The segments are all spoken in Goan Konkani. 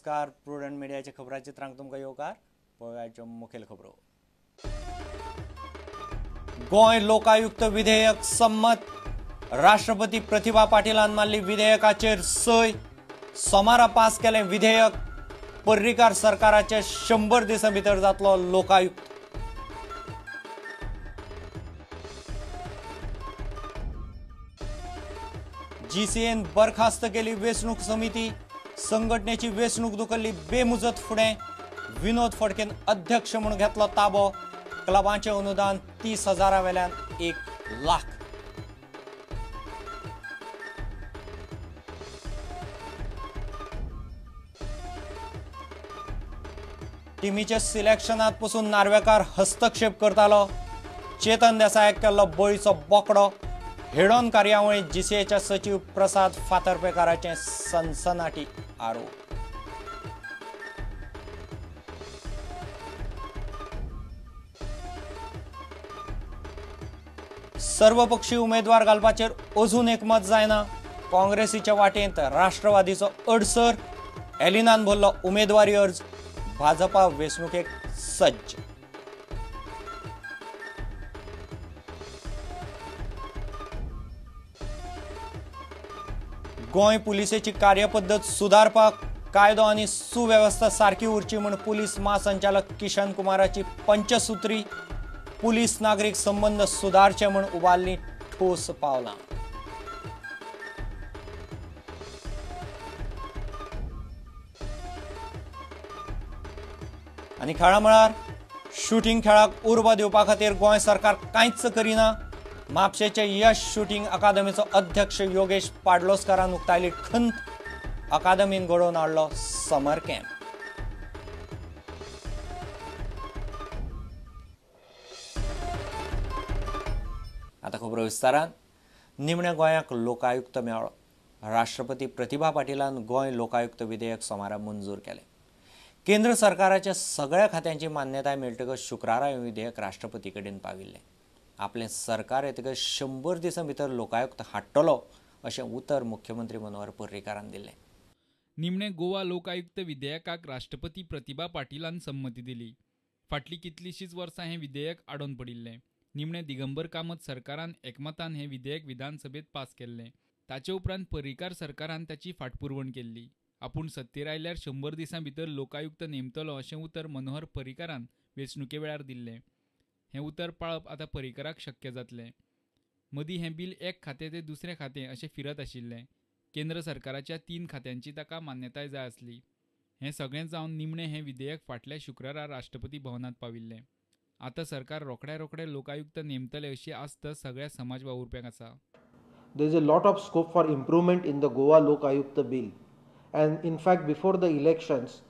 नमस्कार. प्रुडंट मिडियाच्या खबराचित्रांक तुमकां येवकार. पळोवयाच्यो मुखेल खबरो. गोंय लोकायुक्त विधेयक संमत. राष्ट्रपती प्रतिभा पाटीलान मारली विधेयकाचेर सय. सोमारा पास केलें विधेयक. पर्रीकार सरकाराचे 100 दिसां भितर जातलो लोकायुक्त. जीसीएन बरखास्त केली वेंचणूक समिती. संघटनेची वेंचणूक धुकल्ली बेमुजत फुडें. विनोद फडकेन अध्यक्ष म्हूण घेतलो ताबो. क्लबांचें अनुदान 30,000 वेल्यान 1 लाख. टिमीच्या सिलेक्शनात पसून नार्वेकार हस्तक्षेप करतालो. चेतन देसायाक केल्लो बळीचो बोकडो. हेडॉन कार्यावळींत जीसीएच्या सचीव प्रसाद फातर्पेकाराचे सनसनाटी आरोप. सर्वपक्षी उमेदवार घालपाचेर अजून एकमत जायना. काँग्रेसीच्या वाटेंत राष्ट्रवादीचो अडसर. एलिनान भरलो उमेदवारी अर्ज. भाजपा वेंचणुकेक सज्ज. गोंय पुलिसेची कार्यपद्दत सुदारपाक कायदो आनी सुवेवस्था सारकी उरची म्हूण पुलीस म्हासंचालक किशन कुमाराची पंचसूत्री. पुलीस नागरीक संबंद सुदारचे म्हूण उबारली ठोस पावलां. आनी खेळा मळार शुटींग खेळाक उर्बा दिवपा खातीर गोंय सरकार कांयच करिना. म्हापशेचे यश शुटींग अकादमीचो अध्यक्ष योगेश पाडलोस्कारान उक्तायली खंत. अकादमीन घडोवन हाडलो समर कॅम्प. आतां खबरो विस्तारान. निमण्या गोंयाक लोकायुक्त मेळ्ळो. राष्ट्रपती प्रतिभा पाटीलान गोंय लोकायुक्त विधेयक सोमारा मंजूर केलें. केंद्र सरकाराच्या सगळ्या खात्यांची मान्यताय मेळटकच शुक्रारा हें विधेयक राष्ट्रपती कडेन पाविल्लें. आपलें सरकार येतकच 100 दिसां भितर लोकायुक्त हाडटलो अशें उतर मुख्यमंत्री मनोहर पर्रीकारान दिलें. निमणे गोवा लोकायुक्त विधेयकाक राष्ट्रपती प्रतिभा पाटीलान संमती दिली. फाटलीं कितलींशींच वर्सां हें विधेयक आडोवन पडिल्लें. निमणे दिगंबर कामत सरकारान एकमतान हें विधेयक विधानसभेत पास केल्लें. ताचे उपरांत पर्रीकार सरकारान ताची फाटपुरवण केल्ली. आपूण सत्तेर आयल्यार 100 दिसां भितर लोकायुक्त नेमतलो अशें उतर मनोहर पर्रीकारान वेंचणुके वेळार दिल्लें. हें उतर पाळप आतां पर्रीकाराक शक्य जातलें. मदीं हें बील एक खातें ते दुसरें खातें अशें फिरत आशिल्लें. केंद्र सरकाराच्या 3 खात्यांची ताका मान्यताय जाय आसली. हें सगळें जावन निमणें हें विधेयक फाटल्या शुक्रारा राष्ट्रपती भवनांत पाविल्लें. आतां सरकार रोखड्या रोखडें लोकायुक्त नेमतलें अशी आस्त सगळ्या समाज वावुरप्यांक आसा. There is a lot of scope for improvement in the Goa Lokayukta bill. And in fact, before the elections,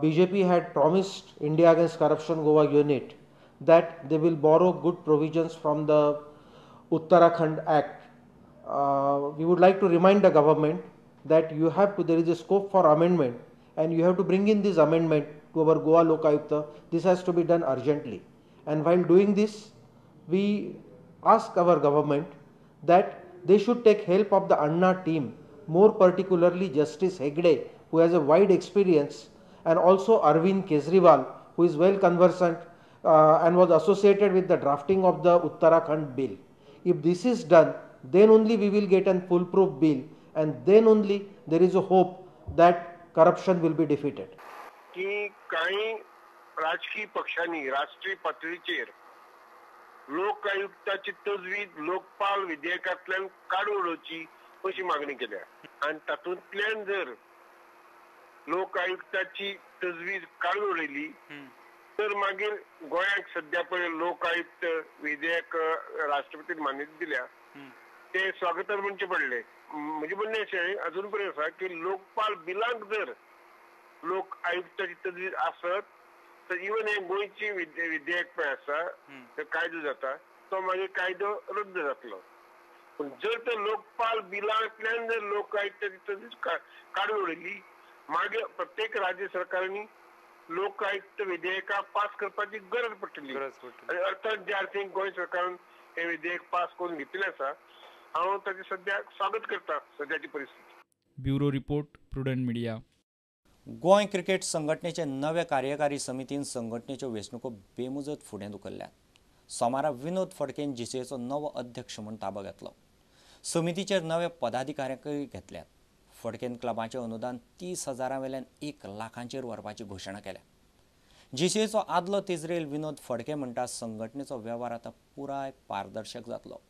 BJP had promised India Against Corruption Goa unit that they will borrow good provisions from the Uttarakhand Act. We would like to remind the government that you have to, there is a scope for amendment and you have to bring in this amendment to our Goa Lokayukta. This has to be done urgently. And while doing this, we ask our government that they should take help of the Anna team, more particularly Justice Hegde, who has a wide experience, and also Arvind Kejriwal, who is well conversant and was associated with the drafting of the Uttarakhand bill. If this is done, then only we will get a foolproof bill, and then only there is a hope that corruption will be defeated. की कांय राजकीय पक्षांनी राष्ट्रीय पातळीचेर लोकायुक्ताची तजवीज लोकपाल विधेयकांतल्यान काडून उडोवची अशी मागणी केल्या आनी तातूंतल्यान जर लोकायुक्ताची तजवीज काडून उडयली तर मागीर गोंयाक सद्या पळय लोकायुक्त विधेयक राष्ट्रपतीन मान्यता दिल्या ते स्वागतार म्हणचें पडलें. म्हजें म्हणणें अशें अजून पर्यंत आसा की लोकपाल बिलांक जर लोक आयुक्ताची तजवीज आसत तर इवन हे गोंयची विधेयक पळय आसा तो कायदो जाता तो मागीर कायदो रद्द जातलो. पूण जर तर लोकपाल बिलांतल्यान जर लोक आयुक्ताची तजवीज काडून उडयली मागीर प्रत्येक राज्य सरकारांनी लोकायुक्त विधेयकां पास करपाची गरज पडटली. आनी अर्थात ज्या अर्थी गोंय सरकारान हे विधेयक पास करून घेतिल्लें आसा हांव ताचें सद्याक स्वागत करता सद्याची परिस्थिती. Bureau report, Prudent Media. Goa cricket संघटनेचे नवे कार्यकारी समितीन संघटनेच्यो वेंचणुको बेमुजत फुडें धुकल्ल्यात. सोमारा विनोद फडकेन जीसीएचो नवो अध्यक्ष म्हूण ताबो घेतलो. समितीचेर नवे पदाधिकाऱ्यांकय घेतल्यात. फडकेन क्लबाचें अनुदान 30,000 वेल्यान 1 लाखांचेर व्हरपाची घोशणा केल्या. जीसीएचो आदलो तिजरेल विनोद फडके म्हणटा संघटनेचो वेव्हार आतां पुराय पारदर्शक जातलो.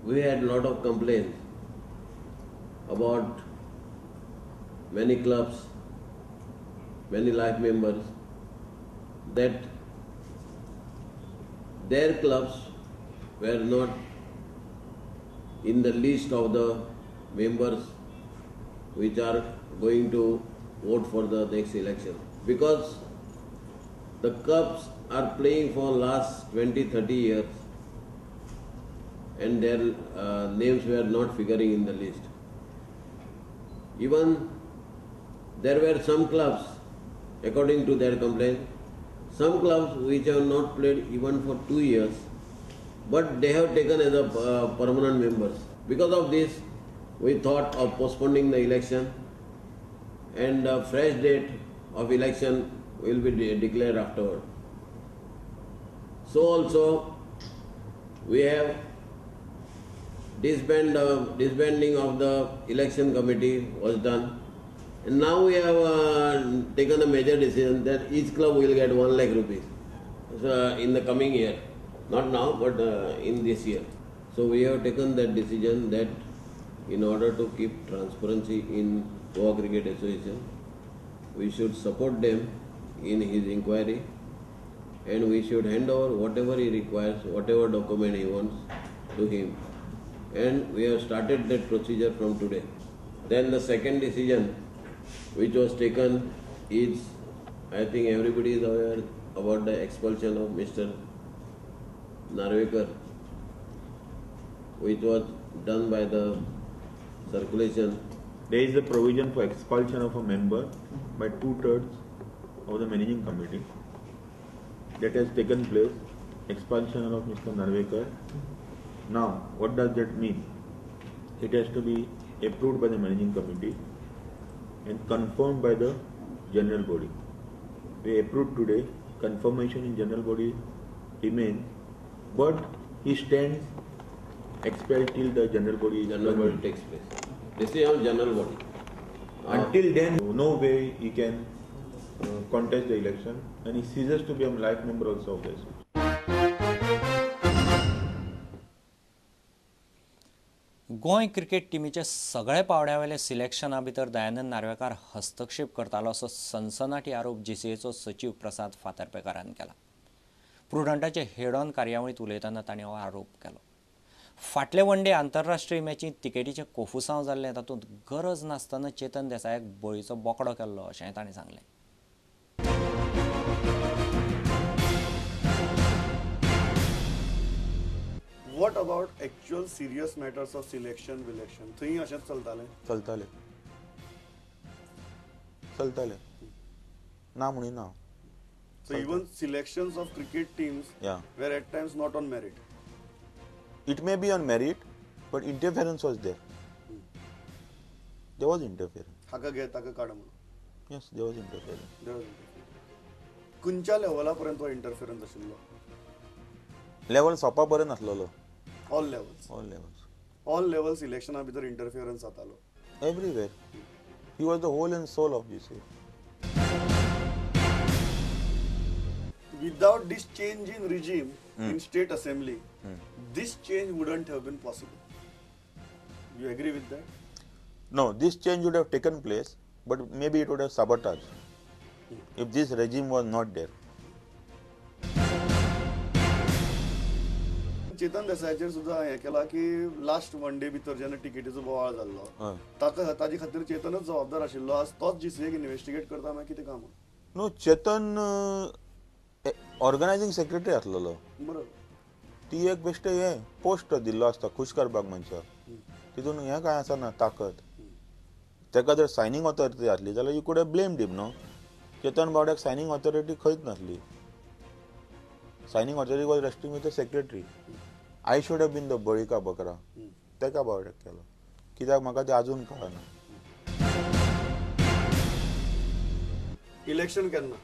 We had lot of complaints about many clubs, many life members, that their clubs were not in the list of the members which are going to vote for the next election, because the clubs are playing for last 20-30 years and their names were not figuring in the list. Even there were some clubs, according to their complaint, some clubs which have not played even for 2 years, but they have taken as a permanent members. Because of this, we thought of postponing the election, and a fresh date of election will be declared afterward. So also, we have disbanding of the election committee was done, and now we have taken a major decision that each club will get 1 lakh rupees in the coming year, not now but in this year. So we have taken that decision that in order to keep transparency in Goa Cricket Association, we should support them in his inquiry, and we should hand over whatever he requires, whatever document he wants to him. And we have started that procedure from today. Then the second decision which was taken is, I think everybody is aware about the expulsion of Mr. Narvekar, which was done by the circulation. There is a provision for expulsion of a member by 2/3 of the managing committee. That has taken place, expulsion of Mr. Narvekar. Now, what does that mean? It has to be approved by the managing committee and confirmed by the general body. We approved today, confirmation in general body remains, but he stands expelled till the general body takes place. This is our general body. Until then, no way he can contest the election, and he ceases to be a life member also of the association. Goa cricket टिमीच्या सगळ्या पावड्यावेल्या सिलेक्शना भितर दयानंद नार्वेकार हस्तक्षेप करतालो असो सनसनाटी आरोप जीसीएचो सचीव प्रसाद फातर्पेकारान केला. प्रुडंटाचे हेड ऑन कार्यावळींत उलयतना ताणें हो आरोप केलो. फाटले वन डे आंतरराष्ट्रीय मॅचींत तिकेटीचें कोफुसांव जाल्लें, तातूंत गरज नासतना चेतन देसायाक बळीचो बोकडो केल्लो अशेंय ताणें सांगलें. What about actual serious matters of selection, election? थंय अशेंच चलतालें? चलतालें, चलतालें ना म्हणून ना. So even selections of cricket teams were at times not on merit. It may be on merit, but interference was there. There was interference. हाका घे ताका काड म्हणून. Yes, there was interference. There was interference. खंयच्या लेवला पर्यंत हो इंटरफेरन्स आशिल्लो? लेवल सोपा पर्यंत आसलेलो. All levels. All levels. All levels इलेक्शना भितर इंटरफेरन्स जातालो. Everywhere. He was the whole and soul of GCA. Without this change in regime in state assembly, this change wouldn't have been possible. You agree with that? No, this change would have taken place, but maybe it would have sabotaged if this regime was not there. Chetan देसायाचेर सुद्दां हें केलां की लास्ट वन डे भितर जेन्ना टिकेटीचो बोवाळ जाल्लो ताका ताजे खातीर चेतनच जबाबदार आशिल्लो. आज तोच जीसीएक इन्वेस्टिगेट करता मागीर कितें काम? नो, चेतन ऑर्गनायझींग सेक्रेटरी आसलेलो. बरोबर. ती एक बेश्टे हें पोस्ट दिल्लो आसता खूश करपाक मनशाक, तितून हें कांय आसना ताकद. ताका जर सायनींग ऑथॉरिटी आसली जाल्यार you could have blamed him. No, Chetan बावड्याक सायनींग ऑथॉरिटी खंयच नासली. Signing authority was resting with the secretary. I should have been the बळी का बकरा. ताका बावड्याक केलो कित्याक म्हाका तें आजून कळना. इलेक्शन केन्ना?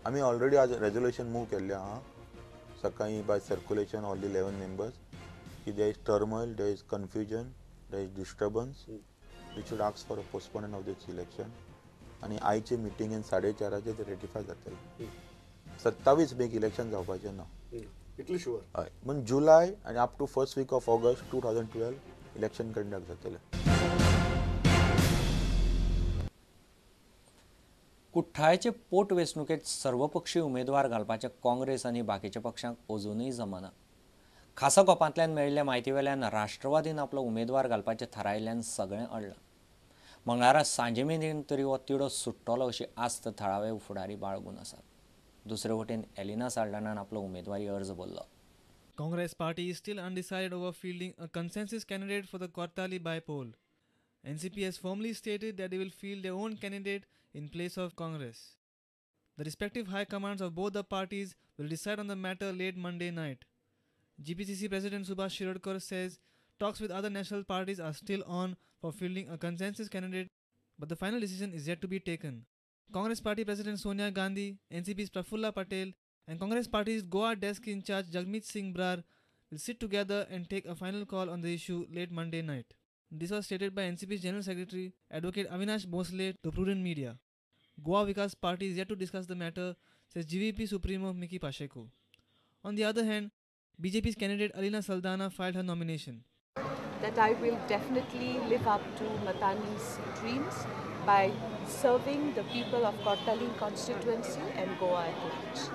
आमी ऑलरेडी आज रेजोल्युशन मूव केल्लें आहा सकाळीं by circulation all the 11 members की there is turmoil, there is confusion, there is disturbance, we should ask for a postponement of this election. आनी आयचे मिटिंगेन 4:30 ते रेटिफाय जातले. 27 मेक इलेक्शन जावपाचें ना, इतली शुअर. हय, म्हूण जुलय आनी up to first week of August 2012 election conduct जातलें. कुठ्ठाळेचे पोटवेंचणुकेंत सर्वपक्षीय उमेदवार घालपाचे काँग्रेस आनी बाकीच्या पक्षांक अजूनय जमना. खासा गोपांतल्यान मेळिल्ल्या म्हायती वेल्यान राष्ट्रवादीन आपलो उमेदवार घालपाचें थारायिल्ल्यान सगळें अडलां. मंगळारा सांजे मेरेन तरी हो तिडो सुट्टलो अशी आस्त थळावे फुडारी बाळगून आसात. दुसरे वटेन एलिना साल्डानान आपलो उमेदवारी अर्ज भरलो. Congress party is still undecided over fielding a consensus candidate for the Cortalim bypoll. NCP has firmly stated that they will field their own candidate in place of Congress. The respective high commands of both the parties will decide on the matter late Monday night. GPCC President Subhash Shirodkar says talks with other national parties are still on for fielding a consensus candidate, but the final decision is yet to be taken. Congress Party President Sonia Gandhi, NCP's Prafulla Patel and Congress Party's Goa desk in charge Jagmeet Singh Brar will sit together and take a final call on the issue late Monday night. This was stated by NCP's General Secretary Advocate Avinash Bhosle to Prudent Media. Goa Vikas Party is yet to discuss the matter, says GVP Supremo Miki Pacheco. On the other hand, BJP's candidate Alina Saldana filed her nomination. That I will definitely live up to Matani's dreams by serving the people of Cortalim constituency and Goa at large.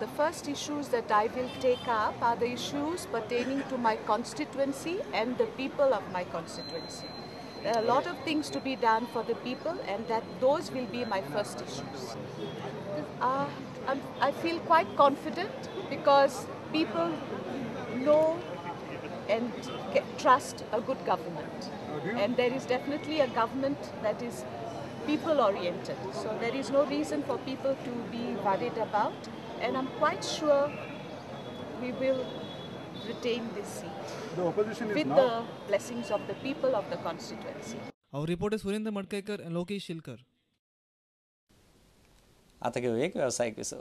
The first issues that I will take up are the issues pertaining to my constituency and the people of my constituency. There are a lot of things to be done for the people, and that those will be my first issues. I feel quite confident because people know and trust a good government. And there is definitely a government that is people-oriented. So there is no reason for people to be worried about. And I'm quite sure we will retain this seat. The opposition is with now the blessings of the people of the constituency. Our reporters Surendra Madkaikar and Lokesh Shilkar. आता घेऊ एक व्यावसायिक विसव.